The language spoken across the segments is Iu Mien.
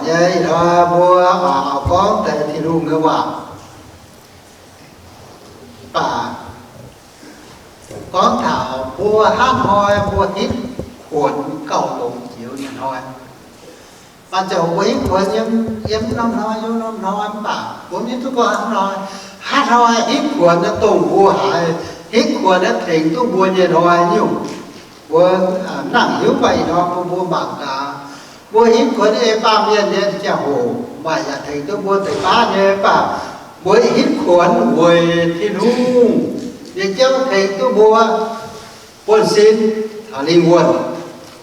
nyei ih hnoi mbuo gorngv deix Tin-Hungh nyei waac, mv baac gorngv taux mbuo hnangv hnoi mbuo hitv kuonx gauh longx jiex nyei hnoi. Maaih ziangh hoc mbuo hitv kuonx yiem, yiem norm hnoi, yiem norm hnoi, mv baac mbuo mv hiuv duqv gorngv hnangv hnoi, hnangv hnoi hitv kuonx naaiv dongh mbuo haiz hitv kuonx naaiv tengx duqv mbuo nyei hnoi nyungc. Mbuo mv nangc hiuv, mv baac ih hnoi mbuo, mbuo mangc gaax, mbuo hitv kuonx ei baamh mienh nyei ziangh hoc maaih yaac tengx duqv mbuo deix baav nyei, mv baac mbuo hitv kuonx weic Tin-Hungh nyei jauv tengx duqv mbuo buonv sin taux lingh wuonh.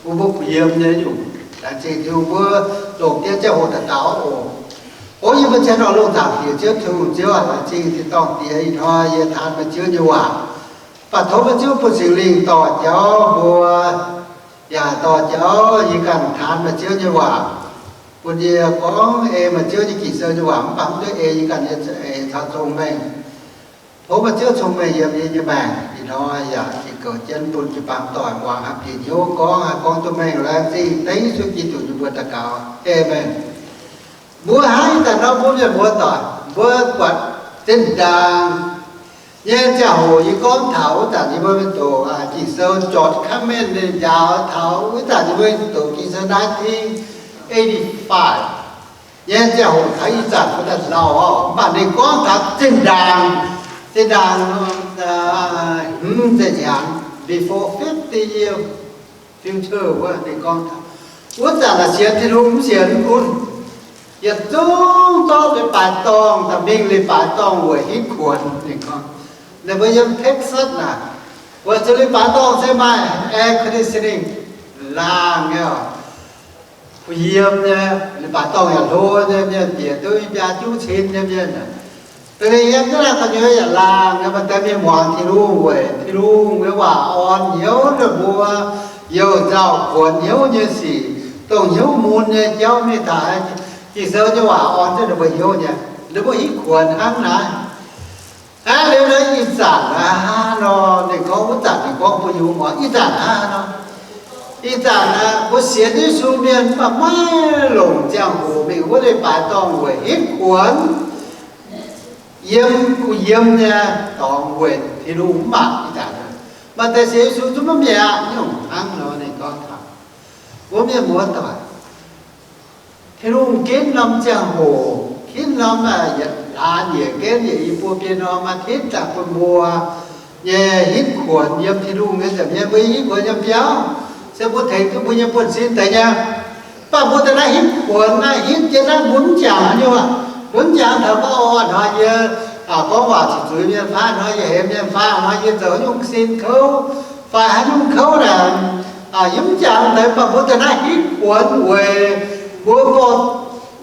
Mbuo, mbuo kuh yiem nyei nyungc. Laengz zingh Tin-Hungh, mbuo longc dien ziangh hoc daux gaux oc. O yie mbuo cien nor lungh zaangc Diex Ziouv, Tin-Hungh Ziouv aac, laengz zingh tin-dorngh Diex ih hnoi yie taan meih Ziouv nyei waac. Mv baac tov meih Ziouv bun Singx Lingh dorh jauv mbuo, yaac dorh jauv yie ganh taan meih Ziouv nyei waac, bun yie gorngv ei meih Ziouv nyei Ging-Sou nyei waac, mv baac mv duqv ei yie ganh nyei eix caux cong-mengh. Tov meih Ziouv cong-mengh yiem yie nyei maengc ih hnoi yaac ging goux jienv bun jiu-baang doic muangx haih bieqc hnyouv gorngv, haih gorngv duqv mengh. Laengz zingh dengv Yesu Giduc nyei mbuox daux gaux. Aamen. Mbuo hnangv ih zanc nor mbuo mienh muoz doic, mbuo buatc zinh ndaangc nyei ziangh hoc yie gorngv taux wuov zanc yie mbuo mienh doqc Ging-Sou, George Cummings ninh njaaux taux wuov zanc yie mbuo mienh doqc Ging-Sou nineteen eighty-five nyei ziangh hoc, taux ih zanc mbuo daaih lauh oc. Mv baac ninh gorngv taux zinh ndaangc, zinh ndaangc hmz ziepc hnyangx, before fifty year future wuov, ninh gorngv taux wuov zanc naaic sienx Tin-Hungh mv sienx mv gunv, yietc zungv zorqv leiz-baaix dorngh, daaih mingh leiz-baaix dorngh weic hitv kuonx. Ninh gorngv, ninh mbuo yiem Texas naaic, weic zuqc leiz-baaix dorngh se maaih air conditioning, laangh nyei oc, kuh yiem nyei, leiz-baaix dorngh yaac hlo nyei, mienh bieqc duqv i biaa juqv cin nyei mienh. Da'nyeic yiem jienv naaiv gu'nyuoz yaac laangh nyei, maaih deix mienh muangx Tin-Hungh weic Tin-Hungh nyei waac orn hnyouv ninh mbuo youh nzauh kuonx hnyouv nyei sic, dongh hnyouv mun nyei jauv mingh taux Ging-Sou nyei waac orn jienv ninh mbuo hnyouv nyei, ninh mbuo hitv kuonx hnangv naaiv. Aav, liuz nor ih zanc aqv nor, ninh gorngv wuov zanc ninh gorngv bun yie muangx, ih zanc aqv nor, ih zanc aqv, mbuo sienx Yesu mienh mv baac maiv longc ziangh hoc mingh wuov leiz-baaix dorngh weic hitv kuonx, yiem kuh yiem nyei dorngx weic Tin-Hungh mv baac ih zanc aqv, maaih deix sienx Yesu zungv maiv mi'aqv. Nyungc hnangv nor ninh gorngv taux mbuo mienh muoz doic, Tin-Hungh ginv norm ziangh hoc, ginv norm yietc hlaax nyeic genv yietc i buo biei norm maaih hitv daaih bun mbuo nyei hitv kuonx yiem Tin-Hungh nyei nza'hmien. Mbuo hitv kuonx yiem biauv, se mbuo tengx duqv mbuo nyei buonv-sin deix nyei. Mv baac mbuo daaih naaiv hitv kuonx naaiv, hitv jienv naaiv mbuo mv jangx haaix nyungc aqv. Mbuo mv jangx taux gorngv, hnoi yie gorngv waac ziqc zuiz mienh fai hnoi yie hemx mienh fai hnoi yie zoux haaix nyungc sin kouv fai haaix nyungc kouv naaic, yie mv jangx deix. Mv baac mbuo daaih naaiv hitv kuonx weic mbuo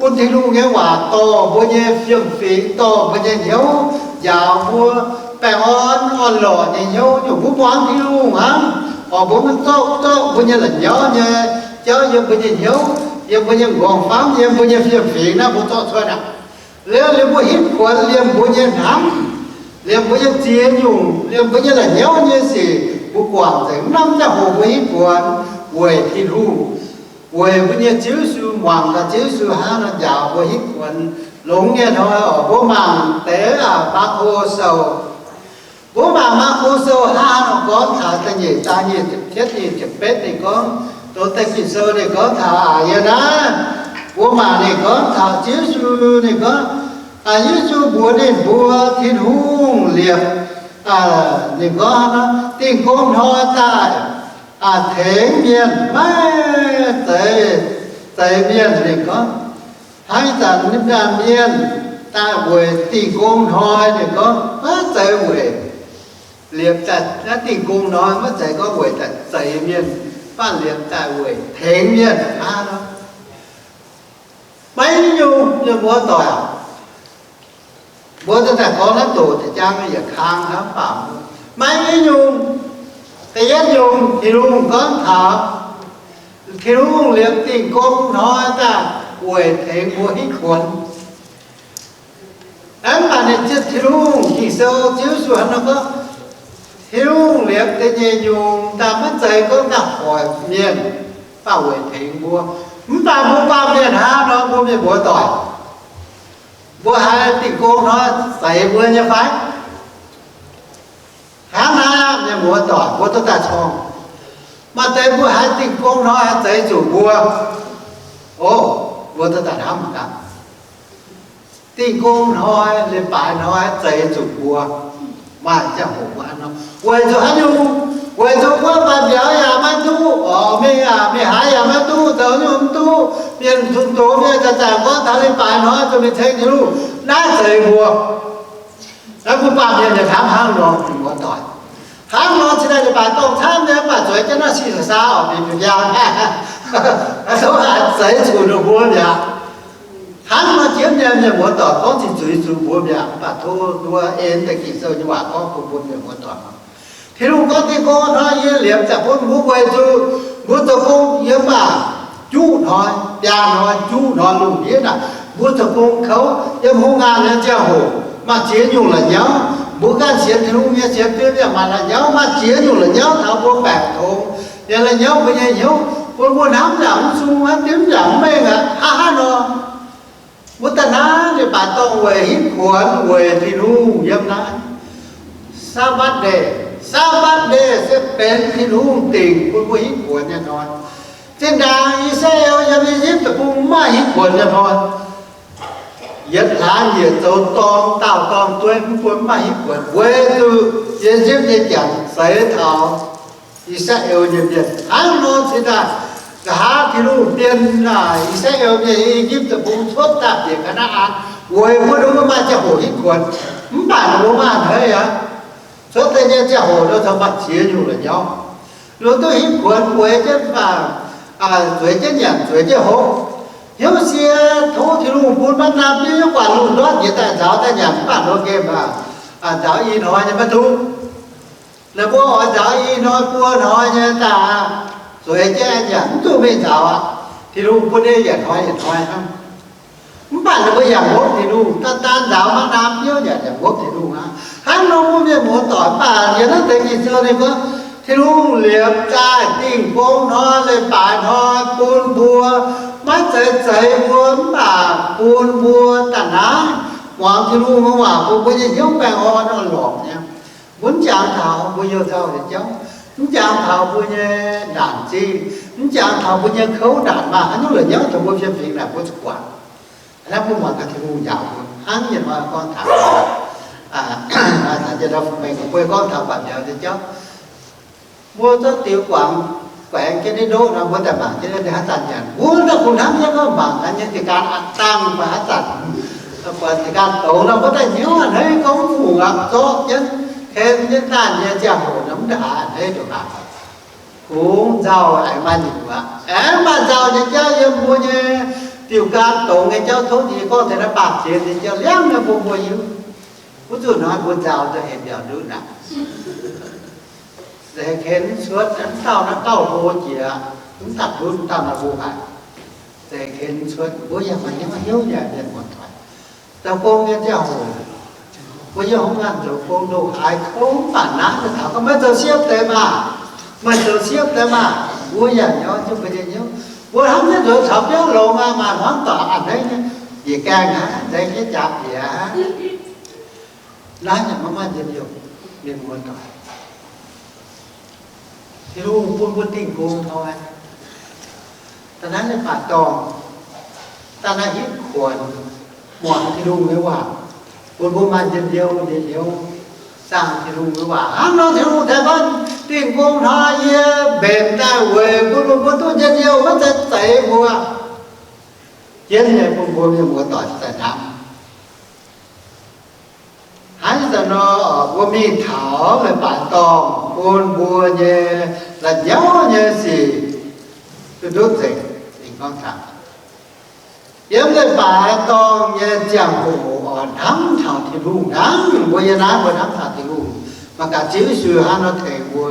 bun Tin-Hungh nyei waac dorh mbuo nyei fiem-fingx, dorh mbuo nyei hnyouv, njaaux mbuo baengh orn orn-lorqc nyei hnyouv. Nyungc mbuo muangx Tin-Hungh hnangv, oix mbuo maiv zorqv, zorqv mbuo nyei la'nyauv nyei jauv yiem mbuo nyei hnyouv, yiem mbuo nyei nqorngv-famv, yiem mbuo nyei fiem-fingx naaiv mbuo zorqv cuotv aqv. Liuz, liuz mbuo hitv kuonx liemh mbuo nyei hnamv, liemh mbuo nyei ziex nyungc, liemh mbuo nyei la'nyauv nyei sic, mbuo guangc nzengc. Mv norm ziangh hoc mbuo hitv kuonx weic Tin-Hungh, weic mbuo nyei Ziouv Yesu, muangx gaax Ziouv Yesu hnangv nor njaaux mbuo hitv kuonx longx nyei hnoi oc. Mbuo mangc deix Maako Sou. Mbuo mangc Maako Sou hnangv nor gorngv taux da'nyeic zaang nyic ziepc cietv, nyic ziepc betv ninh gorngv, doz deix Ging-Sou ninh gorngv taux aqc yie naaiv, mbuo mangc ninh gorngv taux Ziouv Yesu, ninh gorngv, Yesu mbuox ninh mbuo, Tin-Hungh liepc, ninh gorngv, dingh gong hnoi daaih tengx mienh maiv zeiz, zeiz mienh. Ninh gorngv, hnangv ih zanc mienh daaih weic dingh gong hnoi, ninh gorngv maiv zeiz weic liepc daaih naaiv dingh gong hnoi, maiv zeiz gorngv weic daaih zeiz mienh, mv baac liepc daaih weic tengx mienh hnangv nor. Maiv nyungc, mienh muoz doic aac, mbuo daaih gorngv naaiv doqc deix jang yietc kang hnangv, mv baac maiv nyungc. Da'yietv nyungc, Tin-Hungh gorngv taux, Tin-Hungh liepc dingh gong hnoi daaih weic tengx mbuo hitv kuonx. Mv baac ninh zieqv Tin-Hungh Ging-Sou, Ziouv Yesu hnangv nor gorngv, Tin-Hungh liepc da'nyeic nyungc daaih maiv zeiz gorngv daaih hoic mienh, mv baac weic tengx mbuo. Mv baac mbuo baamh mienh hnangv nor, mbuo Mienh muoz-doic, mbuo haiz Dingh Gong Hnoi zeix mbuo nyei fai? Hnangv naaiv, mienh muoz-doic, mbuo duqv daaih corng. Maaih deix mbuo haiz Dingh Gong Hnoi zeix zuqc mbuo. O, mbuo duqv daaih hnamv gaax. Dingh Gong Hnoi, Leiz-Baaix Hnoi zeix zuqc mbuo. Maaih ziangh hoc mbuo hnangv nor. Weic zuqc haaix nyungc? Weic zuqc wuov maaih mbiauz yaac maiv duqv, orqc, mingh yaac, mingh haaix yaac maiv duqv, zoux nyungc mv duqv, mienh zuqc doz, mienh zanc-zanc gorngv taux Leiz-Baaix Hnoi zuqc mingh ceng Tin-Hungh, naaiv zeix mbuo. Naaiv mbuo baamh mienh yaac hnamv hnangv nor, mienh muoz-doic. Hnangv nor cingx daaih Leiz-Baaix Dorngh camv nyei, mv baac zueiz jienv naaiv sing-saux-saau oc, mingh biaux biaa, zeix zuqc ninh mbuo mi'aqv. Hnangv nor jienv nyei, mienh muoz-doic, gorngv ziqc zuiz zuqc mbuo mi'aqv, mv baac tov mbuo en deix Ging-Sou nyei waac gorngv bun mbuo mienh muoz-doic. Tin-Hungh gorngv, Dingh Gong Hnoi yie liemh ziangh bun mbuo weic zuqc mbuo zoux gong yiem, aa, juqv hnoi, biaa hnoi, juqv hnoi lungh ndiev naaic, mbuo zoux gong kouv. Yiem hungh ngaanh nyei ziangh hoc maaih ziex nyungc la'nyauv. Mbuo ganh sienx Tin-Hungh nyei sienx fim yaac maaih la'nyauv, maaih ziex nyungc la'nyauv taux mbuo baengc tongx, yaac la'nyauv mbuo nyei hnyouv, bun mbuo hnamv yaac mv sung aqv, dimv yaac mv mengh aqv, hnangv haaix nor. Mbuo daaih naaiv Leiz-Baaix Dorngh weic hitv kuonx weic Tin-Hungh yiem naaiv Sabbath Day. Sabbath Day se benx Tin-Hungh dingc bun mbuo hitv kuonx nyei hnoi. Zinh ndaangc I^saa^laa^en yiem I^yipv Deic-Bung mv maaih hitv kuonx nyei hnoi. Yietc hlaax njiec zoux dorng, daauh dorng dueiv, mv bun mv maaih hitv kuonx, weic zuqc I^yipv nyei Janx zeix taux I^saa^laa^en nyei mienh. Hnangv nor cingx daaih, nqa'haav Tin-Hungh bienh I^saa^laa^en mienh I^yipv Deic-Bung cuotv daaih bieqc Kaa^naa^an, weic bun ninh mbuo maaih ziangh hoc hitv kuonx. Mv baac ninh mbuo mv maaih a'hneiv aqv. Cuotv daaih nyei ziangh hoc nor, maaih ziex nyungc la'nyauv. Ninh mbuo duqv hitv kuonx, bueix jienv faanh, zueiz jienv nyanc, zueiz jienv hopv. Hnyouv sie tov Tin-Hungh bun maiv naamh biouv nyei guaax lungh ndortv jiex daaih nzaaux daaih nyanc, mv baac ninh mbuo gengh nzaaux i hnoi nyei maiv duqv. Ninh mbuo oix nzaaux i hnoi buo hnoi nyei daaih, zueiz jienv nyanc, mv duqv mingh nzaaux aqv. Tin-Hungh bun ninh yietc hnoi yietc hnoi hnangv. Mv baac ninh mbuo yaac ngopv Tin-Hungh, daan daan nzaaux maiv naamh biouv yaac yaac ngopv Tin-Hungh aqv. Hnangv nor mbuo mienh muoz-doic, mv baac yiem naaiv deix Ging-Sou ninh gorngv, Tin-Hungh liepc daaih Dingh Gong Hnoi, Leiz-Baaix Hnoi bun mbuo, maiv zeiz zeix mbuo, mv baac bun mbuo daaih naaiv muangx Tin-Hungh nyei waac, bun mbuo nyei hnyouv baengh orn orn-lorqc nyei. Mbuo mv jangx taux mbuo youh nzauh nyei jauv, mv jangx taux mbuo nyei ndaanc zingh, mv jangx taux mbuo nyei kouv ndaanc maah, haaix nyungc la'nyauv taux mbuo fiem-fingx naaic mbuo zuqc guangc. Hnangv mbuo muangx gaax Tin-Hungh njaaux mbuo hnangv nyei nor gorngv taux, taux nyei nor, mbuo gorngv taux guangc mbiauz nyei jauv. Mbuo zorqv diux guangc, guangc jienv ninh ndoqv nor, mbuo daaih mangc jienv ninh haaix zanc nyanc. Mbuo daaih kungx hnamv jienv gorngv mangc gaax nyei jiez gan aqc dangh fai haaix zanc, buatc jiez gan douz nor, mbuo daaih hnyouv a'hneiv gorngv fungc aqv, zorqv jienv, ken jienv naanh nyei ziangh hoc nor, mv daaih a'hneiv ndoqc aqv. Kungx nzauh aengx maaih nyungc aqv. Aengx maaih nzauh nyei jauv yiem mbuo nyei diuh gan dongz nyei jauv, tov ninh gorngv taux naaiv baamh gen nyei jauv liangv nyei bun mbuo hiuv. Wuov zuqc hnoi mbuo nzauh daaih heuc mbiaauc ndutv aqv. Zeix ken mv cuotv, mv dauh naaiv dauh hlo jiex, mv daaih ndutv, mv dauh naaiv hlo haic. Zeix ken mv cuotv, mbuo yaac maaih hnyouv hnyouv nyei mienh muoz-doic. Zoux gong nyei ziangh hoc, mbuo yiem hungh ganh zoux gong, ndongc haaix kouv mv baac naaiv nyei taux gorngv, meih zoux siepv deix maah! Meih zoux siepv deix maah! Mbuo yaac nyauv jienv mbuo nyei hnyouv. Mbuo hnamv jienv nzuonx caux biauv longx aqv, maaih hnamv doic a'hneiv nyei, njiec gaengh hnangv, nzengc jienv jaax bieqc aqv. Naaiv yaac maiv maaih njien-youh, mienh muoz-doic. Tin-Hungh bun mbuo Dingh Gong Hnoi, da'naaiv nyei baac dorngh, da'naaiv hitv kuonx, muangx Tin-Hungh nyei waac, bun mbuo maaih njien-youh nyei hnyouv, zaangh Tin-Hungh nyei waac. Hnangv nor Tin-Hungh tengx gorngv, Dingh Gong Hnoi yie mbenc daaih weic bun mbuo duqv njien-youh, maiv zeiz zeix mbuo. Jienv nyei bun mbuo mienh muoz-doic daaih hnamv. Hnangv zanc nor, mbuo mingh taux leiz-baaix dorngh bun mbuo nyei la'nyauv nyei sic duqv nzengc. Ninh gorngv taux yiem leiz-baaix dorngh nyei ziangh hoc oix hnamv taux Tin-Hungh hnangv. Mbuo yiem naaiv mbuo hnamv taux Tin-Hungh, mangc gaax Ziouv Yesu hnangv nor tengx mbuo.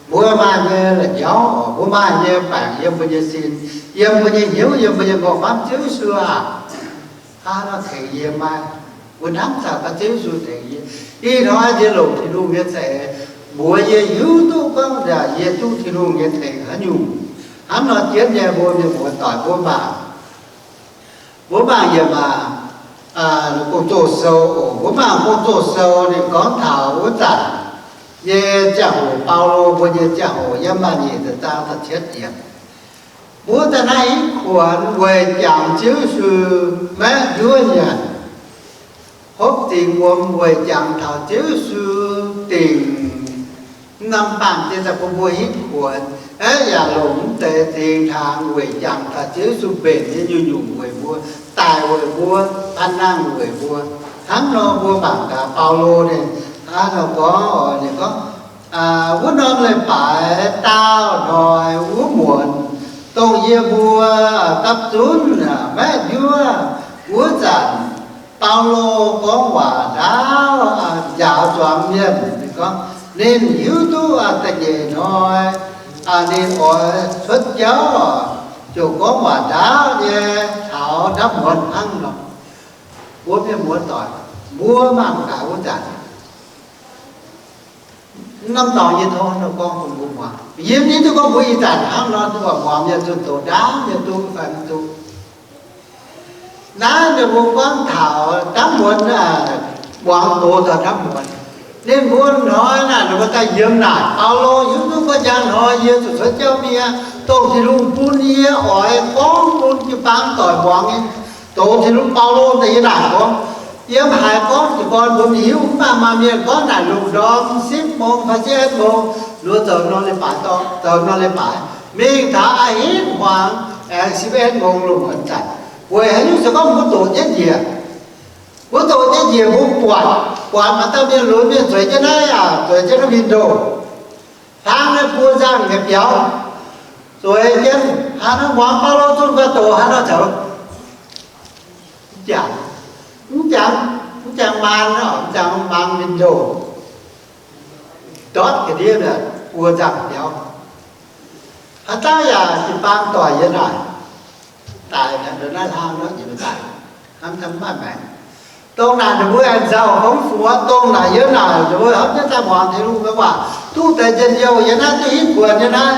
Mbuo maaih nyei la'nyauv, mbuo maaih nyei baengc yiem mbuo nyei sin, yiem mbuo nyei hnyouv, yiem mbuo nyei gorngv-famv, Ziouv Yesu aah! Hnangv nor tengx yie maah! Mbuo hnamv taux gaax Ziouv Yesu tengx yie. Ih hnoi yie longc Tin-Hungh nyei za'eix mbuox yie hiuv duqv gorngv yie duqv Tin-Hungh nyei tengx haaix nyungc. Hnangv nor jienv nyei mbuo mienh muoz-doic mbuo mangc. Mbuo mangc yiem aac, Gong-Zoh Sou oc. Mbuo mangc Gong-Zoh Sou ninh gorngv taux wuov zanc nyei ziangh hoc, Baulo mbuo nyei ziangh hoc, yiem maaih nyeic zaang da'cietv yiemc. Mbuo daaih naaiv hingv kuonx weic jangx Ziouv Yesu maiv njuov nyanc, hopv zingx wuom weic jangx taux Ziouv Yesu dingc mv norm baamh gen daaih bun mbuo hingv kuonx, aeqv, yaac longc mv deix zingx hnaangx weic jangx taux Ziouv Yesu mbenc nyei nyungc-nyungc weic mbuo, daic weic mbuo, panh nangh weic mbuo. Hnangv nor mbuo mangc gaax Baulo ninh hnangv nor gorngv, ninh gorngv, wuov norm leiz-baaix daauh hnoi wuov muonz, dongh yie mbuo gapv zunv maiv njuov wuov zanc, Baulo gorngv waac ndaauv njaaux zuangx mienh. Ninh gorngv ninh hiuv duqv da'nyeic hnoi ninh oix cuotv jauv, ziouc gorngv waac ndaauv nyei taux ndapv muonz hnangv nor. Mbuo mienh muoz-doic, mbuo mangc gaax wuov zanc, mv norm dorngx yie tov nor gorngv bun mbuo muangx. Yie mv duqv gorngv mbuo ih zanc hnangv nor duqv muangx, mienh zunh doz ndaauv mienh duqv fai mv duqv. Naaiv ninh mbuo gorngv taux ndapv muonz, muangx doz taux ndapv muonz. Ninh mbuo hnoi naaic ninh mbuo daaih yiem naaic, Baulo hiuv duqv gorngv njang hnoi yie zuqc cuotv jauv miev, dongh Tin-Hungh bun yie oix gorngv bun jiu-baang doic muangx nyei doz. Tin-Hungh, Baulo daaih yiem naaic gorngv, yiem haaix gorngv jiez gorn mbuo mv hiuv, mv baac maaih mienh gorngv naaic lungh ndorm sipv mong fai sipv mong, ninh mbuo zoux norm leiz-baaix dorngx, zoux norm leiz-baaix mingh taux a'hneiv hmuangx aengx sipv mong lungh muonz zanc. Weic haaix nyungc? Se gorngv mbuo doqc jienv njiec, mbuo doqc jienv njiec mbuo buatc, buatc maaih dauh mienh lunx mienh zueiz jienv naaiv, zueiz jienv naaiv window, hlang naaiv buo nzangc nyei biaux, zueiz jienv hnangv nor, muangx Baulo zunh guanh doqc hnangv nor zoux. Mv jangx, mv jangx, mv jangx maan, mv jangx maan window, ndortv ga'ndiev buo nzangc biaux. Haaix dauh yaac jiu-baang doic yiem naaic daic, naaiv hlang ndortv njiec daic, hnamv camv maaih maengc. Dongh naaic ninh mbuo aengx nzauh gorngv fungx, dongh naaic yiem naaic ninh mbuo hnamv jienv daaih muangx Tin-Hungh nyei waac, duqv deix njien-youh yiem naaiv, duqv hitv kuonx yiem naaiv.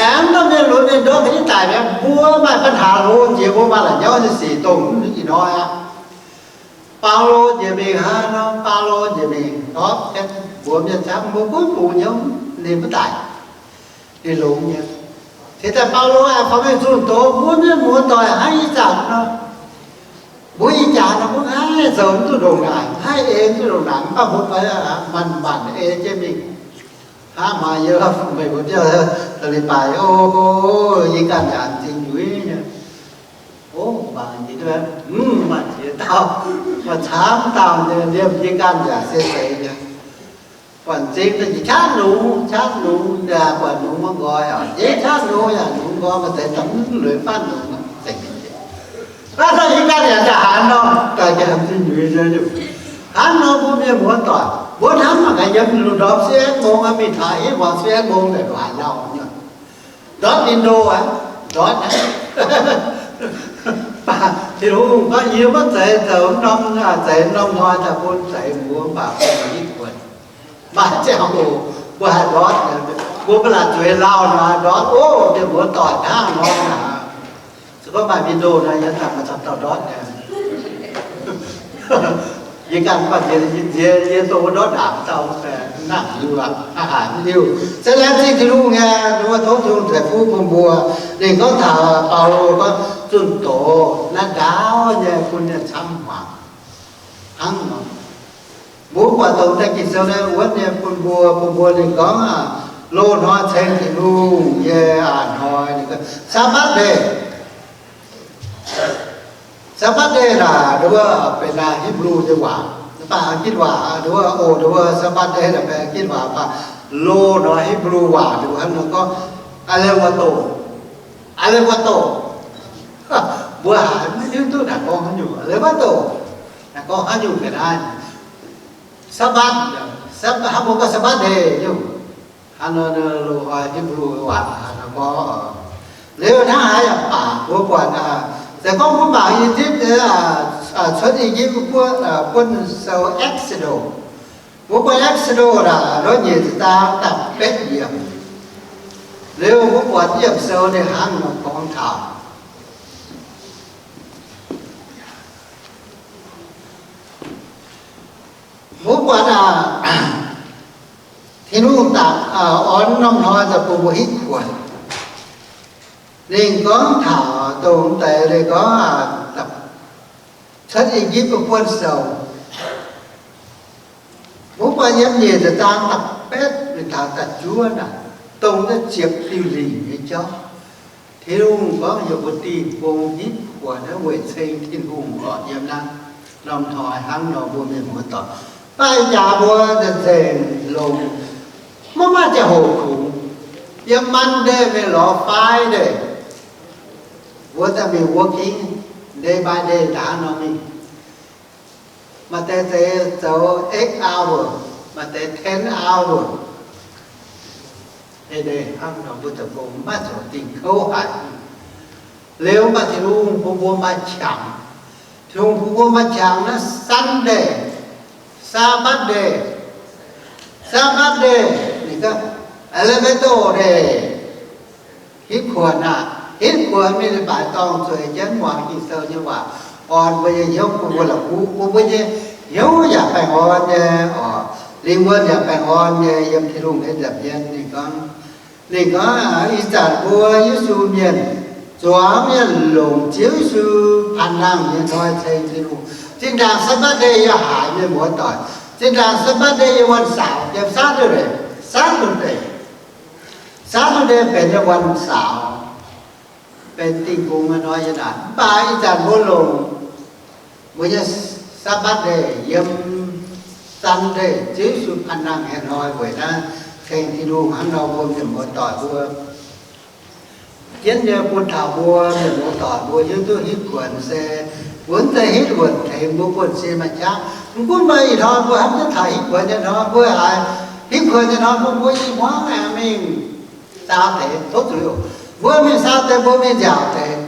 Aengx norm mienh lunx mienh ndortv ga'ndiev daic mi'aqv, mbuo maaih ปัญหา hlo jiex, mbuo maaih la'nyauv nyei sic dongh ih hnoi aqv. Baulo njiec mingh hnangv nor, Baulo njiec mingh ndortv jienv mbuox mienh camv, mbuo gunv bungx hnyouv ninh maiv daic, ninh longx nyei. Cingx daaih Baulo aengx faaux mingh zunh doz, mbuo mienh muoz-doic hnangv ih zanc nor, mbuo ih jaax nor mbuo haih zoux mv duqv ndongc naaic, haih ei mv duqv ndongc naaic, mv baac mbuo fai manc-manc ei jienv mingh. Hnangv maaih yie meih mbuo biauv da'leiz-baaix, o, yie ganh yaac zingh nyuiz nyei. O, mangc jiex, mv, maaih ziex dauh, maaih camv dauh nyei, liemh yie ganh yaac se zeiz nyei. Buatc m'zing daaih jiex qaqv nungx, qaqv nungx, buatc nungx maiv nqoi oc. Jiex qaqv nungx yaac nungx nqoi, maaih deix daaih mv lueic fatv nungx, zengc. Aav, yie ganh yaac daaih haaix nor, daaih jiex zingh nyuiz nyei. Hnangv nor mbuo mienh muoz-doic, mbuo hnamv mangc gaax, yiem lungh ndorm sieqv mong mingh taux hitv hmuangx sieqv mong naaic, ndortv window aqv, ndortv aqv. Tin-Hungh gorngv yie maiv zeiz zoux norm, zeiz norm hnoi daaih bun zeiz mbuo, mv baac bun mbuo hitv kuonx. Maaih ziangh hoc mbuo haih ndortv, mbuo ba'laqc zueiz lauh nor ndortv, o, mienh muoz-doic, hnangv nor aqv. Se gorngv maaih window nor, yie daaih maaih camv dauh ndortv nyei. Yie ganh baac nziex, nziex yie dongh wuov ndortv ndaangc dauh, nangc liuz aqv, aqv, haic mv liuz. Se laengz zingh Tin-Hungh nyei, ninh mbuo tov Tin-Hungh ceix fuqv bun mbuo. Ninh gorngv taux Baulo gorngv zunh doz naaiv ndaauv nyei bun mienh camv hmuangx hnangv nor. Mbuo buatc dongh deix Ging-Sou naaiv wuonv nyei bun mbuo, bun mbuo ninh gorngv, loz-hnoi ceng Tin-Hungh nyei a'hnoi, ninh gorngv Sabbath day. Sabbath day naaic nduov benx Hipv^lu nyei waac, mv baac Giduc waac, nduov, o, nduov Sabbath day naaic benx Giduc waac, mv baac loz-hnoi Hipv^lu waac nduov hnangv nor gorngv, alewato, alewato. Mbuo haiz mv hiuv duqv naaic gorngv haaix nyungc, alewato, naaic gorngv haaix nyungc ga'naaiv. Sabbath, Sabbath, hnangv mbuo gorngv Sabbath day nyungc. Hnangv nor, loz-hnoi Hipv^lu waac hnangv nor gorngv. Liuz hnangv haaix yaac baac mbuo buatc, se gorngv mbuo mangc I^yipv, cuotv I^yipv buonv sou Exodus, mbuo buatc Exodus naaic, nduov nyeic zaang da'betv yiemc. Liuz mbuo buatc yiem sou ninh hnangv nor gorngv taux Tin-Hungh daaih orn norm hnoi daaih bun mbuo hitv kuonx. Ninh gorngv taux dongh deix, ninh gorngv cuotv I^yipv buonv sou. Mbuo buatc yiem nyic ziepc zaang da'betv mingh taux da'juov naaic, dongh naaiv ziepc diuh lingc nyei jauv. Tin-Hungh gorngv heuc mbuo dingh bung hitv kuonx naaiv weic ceng Tin-Hungh orqc. Yiem naaiv norm hnoi hnangv nor mbuo mienh muoz-doic, mv baac ih jaax mbuo nzengc longx, maiv maaih ziangh hoc kungx. Yiem Monday mingh lorz Friday, mbuo daaih mingh working day by day ndaangc nor mingh. Maaih deix zeix zoux eight hour, maaih deix ten hour. Hnangv nor mbuo zoux gong maiv zoux dingh kouv haic. Liuz mv baac Tin-Hungh bun mbuo maaih qangx. Tin-Hungh bun mbuo maaih qangx naaiv Sunday, Sabbath day, Sabbath day, ninh gorngv elevator day. Hitv kuonx aah, hitv kuonx mingh leiz-baaix dorngh zueiz jienv muangx Ging-Sou nyei waac, orn mbuo nyei hnyouv bun mbuo la'kuqv, bun mbuo nyei hnyouv yaac baengh orn nyei oc, lingh wuonh yaac baengh orn nyei yiem Tin-Hungh nyei nza'hmien. Ninh gorngv, ninh gorngv ih zanc mbuo Yesu mienh zuangx mienh longc Ziouv Yesu panh nangh nyei hnoi ceng Tin-Hungh. Zinh ndaangc Sabbath day yaac haiz, mienh muoz-doic, zinh ndaangc Sabbath day yiem วันเสาร์, yiem Saturday, Saturday. Saturday benx nyei วันเสาร์, benx dingh bung nyei hnoi nyei naaic. Mv baac ih zanc mbuo longc mbuo nyei Sabbath day yiem Sunday, Ziouv Yesu panh nangh nyei hnoi weic naaiv ceng Tin-Hungh. Hnangv nor mbuo mienh muoz-doic mbuo jienv nyei bun taux mbuo mienh muoz-doic mbuo hiuv duqv hitv kuonx se mbuo mv zeiz hitv wuonc tengx mbuo buonv-sin maaih qaqv. Mv gunv maaih ih hnoi mbuo hnamv jienv taux hitv kuonx nyei hnoi, mbuo haiz hitv kuonx nyei hnoi mbuo, mbuo i hmuangv aengx mingh saau deix tov zuiz oc. Mbuo mingh saau deix, mbuo mingh nziaauc deix.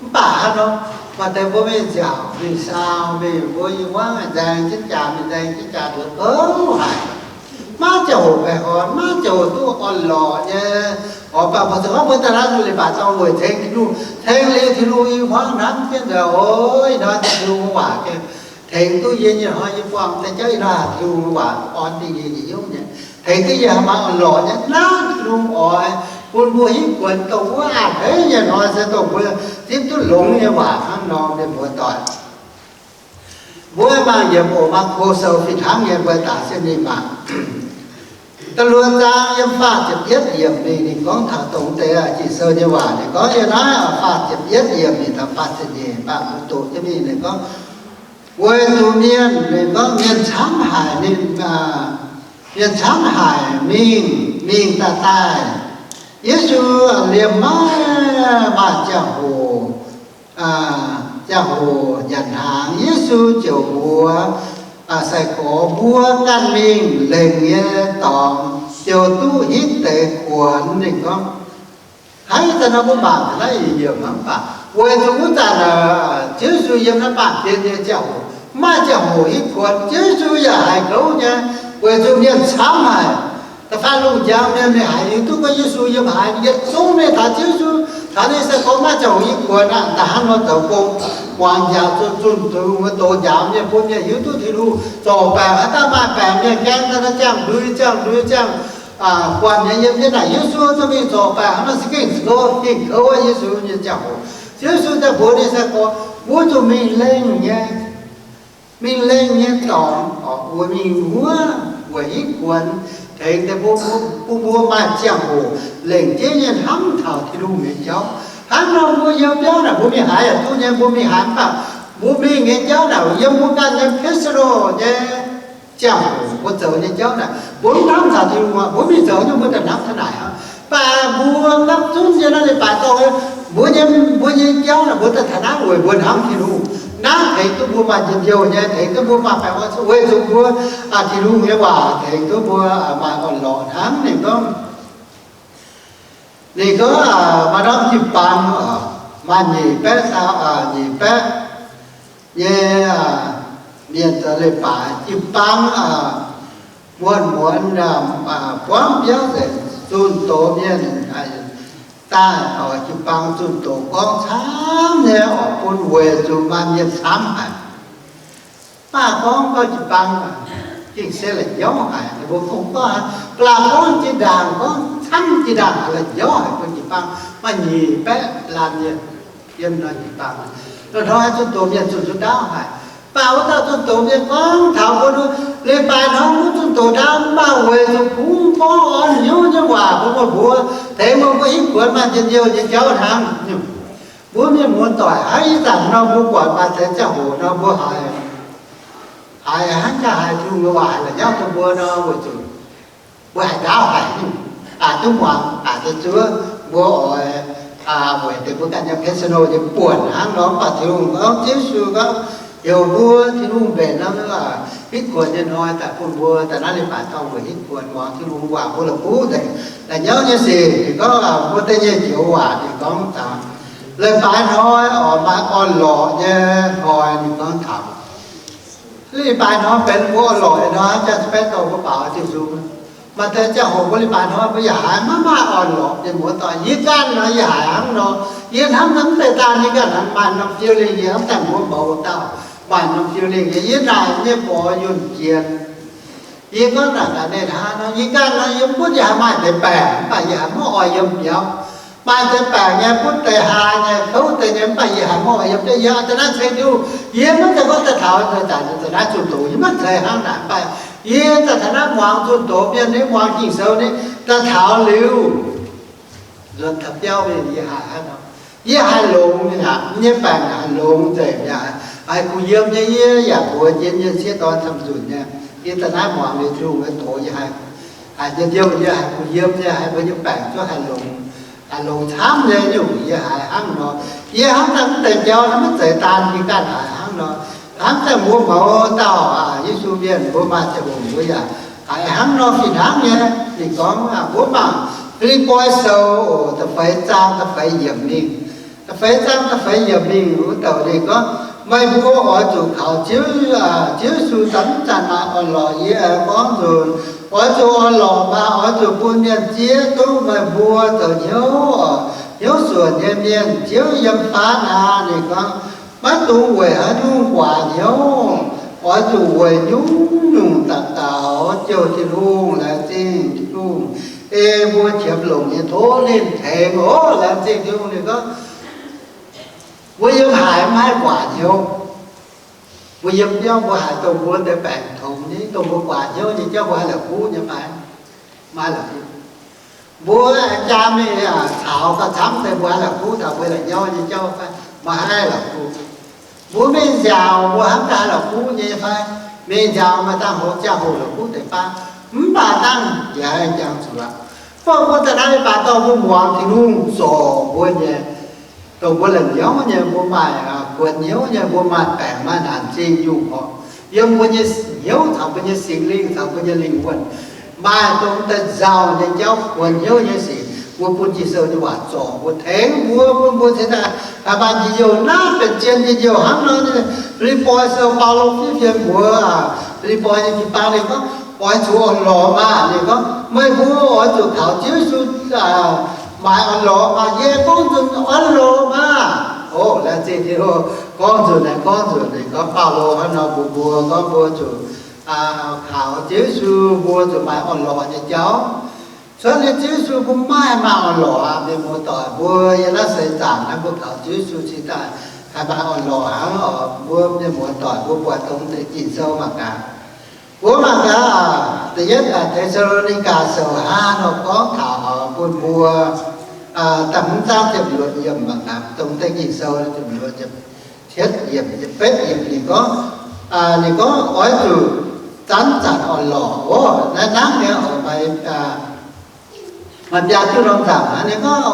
Mv baac hnangv nor, maaih deix mbuo mingh nziaauc, mingh saau, mingh mbuo i hmuangv nzaeng jienv jaax, mingh nzaeng jienv jaax nduov kouv haic. Maiv ziangh hoc baengh orn, maiv ziangh hoc duqv orn-lorqc nyei. Oix baac mbuo zuqc gorngv mbuo daaih naaiv leiz-baaix dorngh weic ceng Tin-Hungh, ceng liuz Tin-Hungh i hmuangv hnamv jienv nzengc, o, ih hnoi Tin-Hungh waac tengx duqv yie nyei hnoi, yie buangh deix jauv ih hnoi Tin-Hungh waac orn dingh yie nyei hnyouv nyei. Tengx duqv yie haaix maaih orn-lorqc nyei naaiv Tin-Hungh oix bun mbuo hitv kuonx dongh wuov a'hneiv nyei hnoi se dongh mbuo zipv duqv longx nyei waac hnangv nor, mienh muoz-doic. Mbuo mangc yiem oc, Maako Sou fih hnangv nyei, mbuo daaih siev mingh mangc. Da'luoqc zaang yiem faah ziepc yietv yiemc mingh, ninh gorngv taux dongh deix Ging-Sou nyei waac. Ninh gorngv yiem naaiv faah ziepc yietv yiemc mingh taux faah ziepc nyeic, mv baac mbuo doqc jienv mingh, ninh gorngv, weic zuqc mienh, ninh gorngv mienh camv haic, ninh, mienh camv haic mingh mingh daaih daaih. Yesu liemh maiv maaih ziangh hoc, ziangh hoc nyanc hnaangx, Yesu ziouc mbuox sai-gorx mbuo ganh mingh lengc nyei dorngx ziouc duqv hitv deix kuonx. Ninh gorngv, hnangv ih zanc nor mbuo mangc naaiv yiemc mv baac weic zuqc wuov zanc Ziouv Yesu yiem naaiv baamh gen nyei ziangh hoc, mv maaih ziangh hoc hitv kuonx. Ziouv Yesu yaac haiz gouv nyei, weic zuqc mienh camv haic. Da'faanh lungh njang mienh mingh haiz hiuv duqv gorngv Yesu yiem haaix, yietc zungv mingh taux Ziouv Yesu, taux ninh sai-gorx maaih ziangh hoc hitv kuonx aqv. Da'hnangv nor zoux gong, muangx njaaux zunh zunh, doz njaaux mienh, bun mienh hiuv duqv Tin-Hungh zorc baengc. Haaix dauh maaih baengc mienh gaeng daaih, ziangh ndui ziangh ndui ziangh guanh nyei yiem jienv naaic Yesu, zuqc mingh zorc baengc. Hnangv nor se gengh kouv, gengh kouv Yesu nyei ziangh hoc. Ziouv Yesu daaih mbuox ninh sai-gorx, mbuo zuqc mingh lengh nyei, mingh lengh nyei dorngx, mbuo mingh wuov weic hitv kuonx, tengx deix mbuo, bun mbuo maaih ziangh hoc lengc jeiv nyei hnamv taux Tin-Hungh nyei jauv. Hnangv nor mbuo yiem biauv naaic mbuo mingh haaix yaac duqv nyei, mbuo mingh haaix mv baac mbuo mingh nyei jauv naaic yiem mbuo ganh nyei personal nyei ziangh hoc mbuo zoux nyei jauv naaic, mbuo mv hnamv taux Tin-Hungh aqv. Mbuo mingh zoux nyei mbuo daaih hnamv taux naaic aqv. Mv baac mbuo mv hnamv zunv nyei naaiv leiz-baaix dorngh, mbuo nyei, mbuo nyei jauv naaic mbuo daaih taux naaiv weic mbuo hnamv Tin-Hungh. Naaiv tengx duqv mbuo maaih njien-youh nyei, tengx duqv mbuo maaih baengh orn, weic zuqc mbuo Tin-Hungh nyei waac tengx duqv mbuo maaih orn-lorqc hnangv. Ninh gorngv, ninh gorngv maaih norm jiu-baang, maaih nyic baeqv, nyic baeqv nyei mienh zoux leiz-baaix. Jiu-baang muonz-muonz buangv biauv nzengc, zunh doz mienh daaih, jiu-baang zunh doz gorngv camv nyei oc, bun weic zuqc maaih mienh camv haic. Mv baac gorngv gauh jiu-baang aqv, Gengh se la'nyauv haic. Ninh mbuo kungx gorngv, ba'laqc gorngv jiex ndaangc, gorngv camv jiex ndaangc, la'nyauv haic bun jiu-baang. Maaih nyic baeqv laanh mienh yiem nor jiu-baang. Loz-hnoi zunh doz mienh zunh zunh ndaauv haic. Mv baac wuov dauh zunh doz mienh gorngv taux mbuo, leiz-baaix hnoi mbuo zunh doz ndaauv, mv baac weic zuqc kungx gorngv orn hnyouv nyei waac bun meih mbuo, tengx meih mbuo hitv kuonx maaih njien-youh nyei jauv hnangv. Mbuo mienh muoz-doic, haiz ih zanc nor mbuo buatc maaih deix ziangh hoc nor mbuo haiz, haiz hnangv jaa haiz Tin-Hungh nyei waac la'nyauv bun mbuo nor, weic zuqc mbuo haaix ndaauv haiz nyungc, aqc duqv muangx, aqc duqv zuov, mbuo oix weic deix mbuo ganh nyei personal nyei buonc hnangv nor. Mv baac Tin-Hungh gorngv, Ziouv Yesu gorngv, heuc mbuo Tin-Hungh mbenc nor, hitv kuonx nyei hnoi daaih bun mbuo daaih naaiv leiz-baaix dorngh weic hitv kuonx muangx Tin-Hungh waac, mbuo la'kuqv nzengc. La'nyauv nyei sic ninh gorngv, mbuo da'nyeic joux waac ninh gorngv taux leiz-baaix hnoi oix maaih orn-lorqc nyei hnoi ninh gorngv taux. Leiz-baaix hnoi benx mbuo orn-lorqc nyei hnoi, jaa spectacle mbuo baaux diuh nzung. Maaih deix ziangh hoc mbuo leiz-baaix hnoi mbuo yaac haiz maiv maaih orn-lorqc nyei muoz-doic. Yie ganh nor yie haiz hnangv nor. Yie hnamv naaiv mv zeiz daan yie ganh hnangv, maaih norm feeling, yie hnamv daaih mbuo mouz dauh maaih norm feeling nyei. Yie naaic nyei borx yunh jien, yie gorngv naaic gaax ninh hnangv nor, yie ganh nor yie mv butv yie haiz maaih deix baengc, mv baac yie haiz maiv oix yiem biauv. Maaih deix baengc nyei, butv deix haa nyei, kouv deix nyei, mv baac yie haiz maiv oix yiem biauv. Yie daaih naaiv ceng Tin-Hungh, yie maiv zeiz gorngv daaih taux daaih naaiv zunh doz, yie maiv zeiz hnangv naaic, mv baac yie daaih taux naaiv muangx zunh doz mienh nyei, muangx Ging-Sou nyei, daaih taux liuz nzuonx taux biauv mingh yie haiz hnangv nor, yie haiz longx mi'aqv. Yie nyei baengc haiz longx nzengc mi'aqv, haiz kuh yiem nyei. Yie yaac mbuox jienv yie sieqv dorn camv-nzunc nyei, yie daaih naaiv muangx liuz Tin-Hungh nyei doz, yie haiz, haiz njien-youh nyei, haiz kuh yiem nyei, haiz mbuo nyei baengc zuov haiz longx, haiz longx camv nyei nyungc. Yie haiz hnangv nor, yie hnamv daaih mv deix jauv naaiv maiv zeiz daan yie ganh haiz hnangv nor. Hnamv daaih mbuo mouz dauh aac, Yesu mienh mbuo maaih ziangh hoc mbuo yaac haiz hnangv nor fih hnangv nyei. Ninh gorngv aac, mbuo mangc Fi^lipv^poi Sou da'feix zaang da'feix yiemc mingh. Da'feix zaang da'feix yiemc mingh wuov douc ninh gorngv, meih mbuo oix zuqc kaux Ziouv, Ziouv Yesu zanc-zanc maaih orn-lorqc. Yie aengx gorngv nzunc, oix zuqc orn-lorqc maah! Oix zuqc bun mienh zieqv duqv meih mbuo zoux hnyouv, hnyouv suonc nyei mienh. Ziouv yiem fatv aqv. Ninh gorngv, maiv dungx weic haaix nyungc guaax hnyouv. Oix zuqc weic nyungc-nyungc daux gaux jouh Tin-Hungh, laengz zingh Tin-Hungh, ei mbuo qiemx longc nyei tov ninh tengx oc. Laengz zingh Tin-Hungh. Ninh gorngv, mbuo yiem haaix maiv haih guaax hnyouv. Mbuo yiem biauv mbuo haiz dongh mbuo deix baengc tongx nyei, dongh mbuo guaax hnyouv nyei jauv mbuo haih la'kuqv nyei fai? Maiv la'kuqv. Mbuo jaa mingh caux gauh camv deix mbuo haih la'kuqv taux mbuo la'nyauv nyei jauv fai? Maiv haih la'kuqv. Mbuo mingh nziaauc mbuo hnamv daaih haih la'kuqv nyei fai? Mingh nziaauc maaih dangh hoz ziangh hoc la'kuqv deix baav, mv baac dangh yaac haih jangx zuqc aqv. Baac mbuo daaih naaiv leiz-baaix dorh mbuo muangx Tin-Hungh zorc mbuo nyei, dongh mbuo la'nyauv nyei, mbuo maaih kuonx hnyouv nyei, mbuo maaih baengc maaih naanc zingh nyungc orqc, yiem mbuo nyei hnyouv caux mbuo nyei Singx Lingh caux mbuo nyei lingh wuonh maaih dongh daaih nzauh nyei jauv, kuonx hnyouv nyei sic, mbuo bun Ging-Sou nyei waac zorc mbuo, tengx mbuo, bun mbuo cingx daaih haih maaih njien-youh naaiv benx zien njien-youh hnangv nor. Fi^lipv^poi Sou, Baulo fiev fienx mbuox Fi^lipv^poi nyei jiu-baang, ninh gorngv, oix zuqc orn-lorqc maah! Ninh gorngv, meih mbuo oix zuqc kaux Ziouv Yesu maaih orn-lorqc maah! Yie gorngv nzunc orn-lorqc maah! O, laengz zingh Tin-Hungh, gorngv nzunc naaic, gorngv nzunc naaic, gorngv Baulo hnangv nor mbuox mbuo, gorngv mbuo zuqc kaux Ziouv Yesu, mbuo zuqc maaih orn-lorqc nyei jauv. Cuotv liuz Ziouv Yesu mbuo maiv maaih orn-lorqc aqv. Mienh muoz-doic, mbuo yiem naaiv seix zaangc naaiv mbuo kaux Ziouv Yesu cingx daaih haih maaih orn-lorqc hnangv oc. Mbuo mienh muoz-doic mbuo buatc dongh deix Ging-Sou mangc gaax. Mbuo mangc gaax, da'yietv Te^saa^lo^ni^gaa Sou hnangv nor gorngv taux bun mbuo da'hmz zaang ziepc luoqc yiemc mangc gaax, dongh deix Ging-Sou ziepc luoqc, cietv yiemc, cietv betv yiemc ninh gorngv, ninh gorngv oix zuqc zanc-zanc orn-lorqc oc. Naaiv hnangv nyei oc, maaih biaa diuh norm nzangc hnangv. Ninh gorngv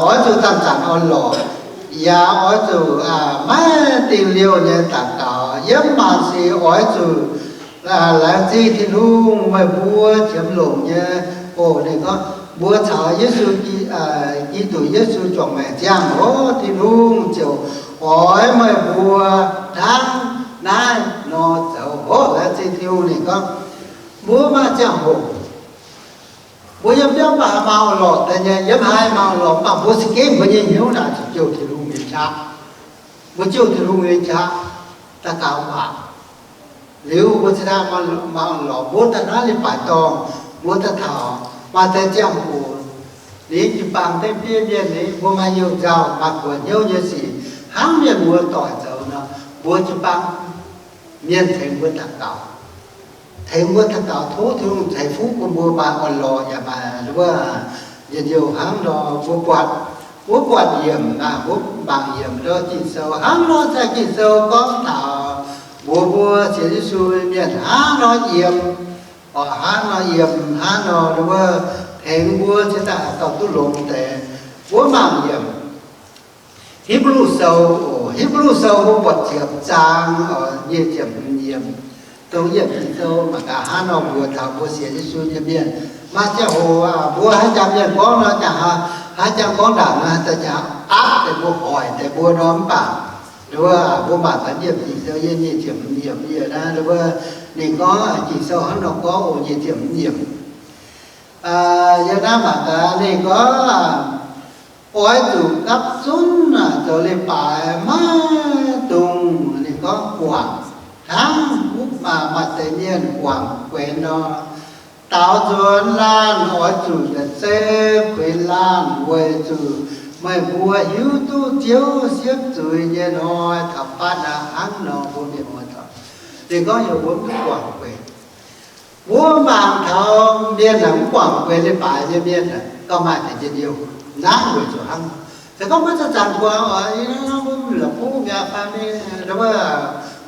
oix zuqc zanc-zanc orn-lorqc, yaac oix zuqc maiv dingh liouh nyei daux gaux. Yiem maanc sic oix zuqc laengz zingh Tin-Hungh, meih mbuo qiemx longc nyei. O, ninh gorngv mbuo caux Yesu, Giduc Yesu juangc maengc ziangh oc, Tin-Hungh ziouc oix meih mbuo hnangv naaiv nor zoux oc. Laengz zingh Tin-Hungh. Ninh gorngv mbuo maaih ziangh hoc mbuo yiem biauv mv baac maaih orn-lorqc deix nyei, yiem haaix maaih orn-lorqc mv baac mbuo za'gengh mbuo nyei hnyouv naaic zuqc jouh Tin-Hungh nyei qaqv. Mbuo jouh Tin-Hungh nyei qaqv daux gaux waac. Liuz mbuo cingx daaih maaih orn-lorqc, mbuo daaih naaiv leiz-baaix dorngh, mbuo daaih taux maaih deix ziangh hoc, ninh jiu-baang deix biei mienh, ninh mbuo maaih youh nzauh, maaih buoz hnyouv nyei sic, hnangv mienh muoz-doic zoux nor, mbuo jiu-baang mienh tengx mbuo daux gaux, tengx mbuo daux gaux tov Tin-Hungh ceix fuqv bun mbuo maaih orn-lorqc yaac maaih wuov njien-youh hnangv nor. Mbuo buatc, mbuo buatc yiemc, mbuo mangc yiemc nor Ging-Sou hnangv nor, zaah Ging-Sou gorngv taux mbuox mbuo sienx Yesu mienh hnangv nor yiem, oc, hnangv nor yiem, hnangv nor wuov tengx mbuo cingx daaih dorh duqv longx deix. Mbuo mangc yiemc Hipv^lu Sou, oc, Hipv^lu Sou mbuo buatc ziepc zaang, oc, nyic ziepc hmz yiemc. Dongh yiemc Ging-Sou mangc gaax hnangv nor mbuox taux mbuo sienx Yesu nyei mienh. Maaih ziangh hoc mbuo haaix jangx mienh gorngv nor, jangx, haaix jangx gorngv ndaangc nor, daaih jangx aapv deix mbuo, hoic deix mbuo nor, mv baac wuov mbuo mangc gaax yiemc Ging-Sou yie nyic ziepc hmz yiemc yie naaiv, wuov ninh gorngv Ging-Sou hnangv nor gorngv, oc, nyic ziepc hmz yiemc. Yiem naaiv mangc gaax ninh gorngv, oix zuqc gapv zunv zoux leiz-baaix maiv dungx, ninh gorngv guangc hnangv maaih deix mienh guangc guenx nor. Daaux nzuonx laanh oix zuqc yietc zei kuinx laanh, weic zuqc meih mbuo hiuv duqv Ziouv siepv zuiz nyei hnoi taux fatv aqv. Hnangv nor mbuo mienh muoz-doic, ninh gorngv heuc mbuo mv duqv guangc guenx. Mbuo mangc taux mienh naaic mv guangc guenx leiz-baaix nyei mienh aeqv, gauh maaih deix njien-youh. Naaiv weic zuqc hnangv, se gorngv mbuo zanc-zanc guangc oc, mbuo la'kuqv mi'aqv fai mingh, wuov,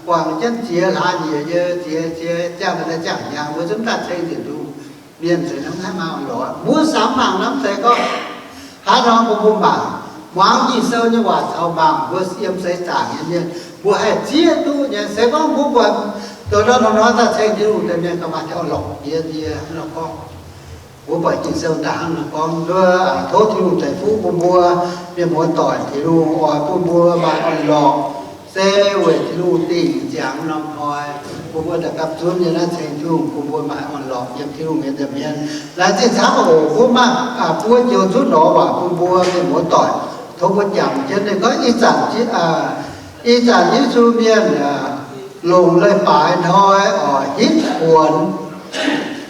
guangc jienv ziex hlaax nyieqc nyei, ziex, ziex ziangh daaih ziangh hnyangx, mbuo zungv daaih ceng Tin-Hungh. Mienh se hnangv naaiv maaih orn-lorqc. Mbuo samx mangc norm se gorngv haaix nor mbuo, mbuo mangc, muangx Ging-Sou nyei waac caux mangc mbuo yiem seix zaangc nyei mienh, mbuo haih zieqv duqv nyei. Se gorngv mbuo buatc dongh nor dongh nor daaih ceng Tin-Hungh deix mienh gauh maaih orn-lorqc. Yie, yie hnangv nor gorngv, mbuo buatc Ging-Sou daaih hnangv nor gorngv, tov Tin-Hungh ceix fuqv bun mbuo mienh muoz-doic, Tin-Hungh oix bun mbuo maaih orn-lorqc. Se weic Tin-Hungh dingh ziangx norm hnoi, bun mbuo daaih gapv zunv nyei naaiv ceng Tin-Hungh bun mbuo maaih orn-lorqc yiem Tin-Hungh nyei nza'hmien. Laengz zingh camv oc. Mbuo maaih buo joux zunv lorz waac bun mbuo mienh muoz-doic, tov mbuo jangx jienv. Ninh gorngv ih zanc, ih zanc Yesu mienh longc leiz-baaix hnoi oc, hitv kuonx.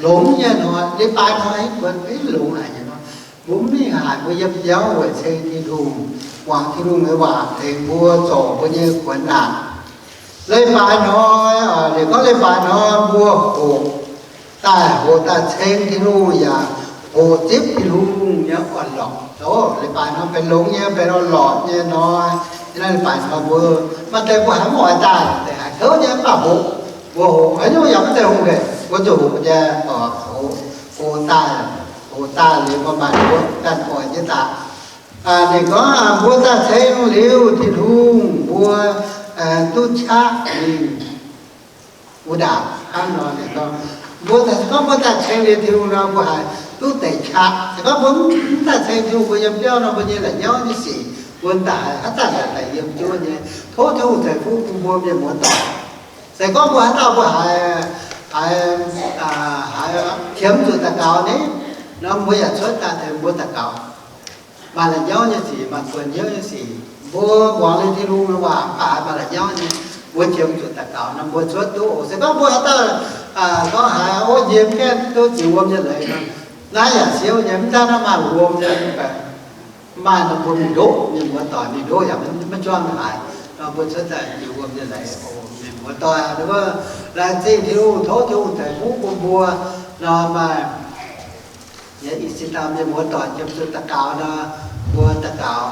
Longx nyei hnoi, leiz-baaix hnoi hitv kuonx, hitv longx haic nyei hnoi. Mbuo mv mingh haaix, mbuo yiem biauv weic ceng Tin-Hungh, muangx Tin-Hungh nyei waac tengx mbuo zorc mbuo nyei kuonx naanc. Leiz-baaix hnoi, ninh gorngv leiz-baaix hnoi mbuo hoqc daaih, hoqc daaih ceng Tin-Hungh yaac hoqc zipv Tin-Hungh nyei orn-lorqc. Oc, leiz-baaix hnoi benx longx nyei, benx orn-lorqc nyei hnoi. Yiem naaiv leiz-baaix hnoi mbuo, maaih deix mbuo haiz mv oix daaih, deix haiz kouv nyei mv baac hoqc, mbuo hoqc haaix nyungc yaac mv zeiz hungh hec, mbuo zuqc hoqc nyei. Hoqc, hoqc daaih, hoqc daaih liuz mbuo maaih mbuo ganh oix nyei daaih. Ninh gorngv mbuo daaih ceng liuz Tin-Hungh mbuo duqv qaqv mingh wuov ndaangc. Hnangv nor ninh gorngv, mbuo daaih gorngv mbuo daaih ceng liuz Tin-Hungh nor mbuo haiz duqv deix qaqv. Se gorngv mbuo mv daaih ceng Tin-Hungh, mbuo yiem biauv nor mbuo nyei la'nyauv nyei sic mbuo daaih haaix zanc daaih yiem zuov nyei. Tov Tin-Hungh ceix fuqv bun mbuo mienh muoz-doic. Se gorngv mbuo haaix dauh mbuo haiz, haiz, haiz qiemx zuqc daux gaux ni, nor mbuo yaac cuotv daaih tengx mbuo daux gaux. Maaih la'nyauv nyei sic, maaih buonc hnyouv nyei sic, mbuo muangx liuz Tin-Hungh nyei waac mv baac haiz maaih la'nyauv nyei, mbuo qiemx zuqc daux gaux nor mbuo cuotv duqv oc. Se gorngv mbuo haaix dauh gorngv haiz, o, yie mv gaengh duqv ziux wuom nyei leiz nor, naaiv yaac siouv nyei, mv daan naaiv maaih wuom nyei, mv baac maaih nor mbuo mingh ndoqv, mienh muoz-doic mingh ndoqv yaac maiv juangv haaix. Nor mbuo cuotv daaih ziux wuom nyei leiz oc, mienh muoz-doic. Wuov, laengz zingh Tin-Hungh, tov Tin-Hungh ceix fuqv bun mbuo. Nor maaih i cin dauh mienh muoz-doic qiemx zuqc daux gaux nor, mbuo daux gaux.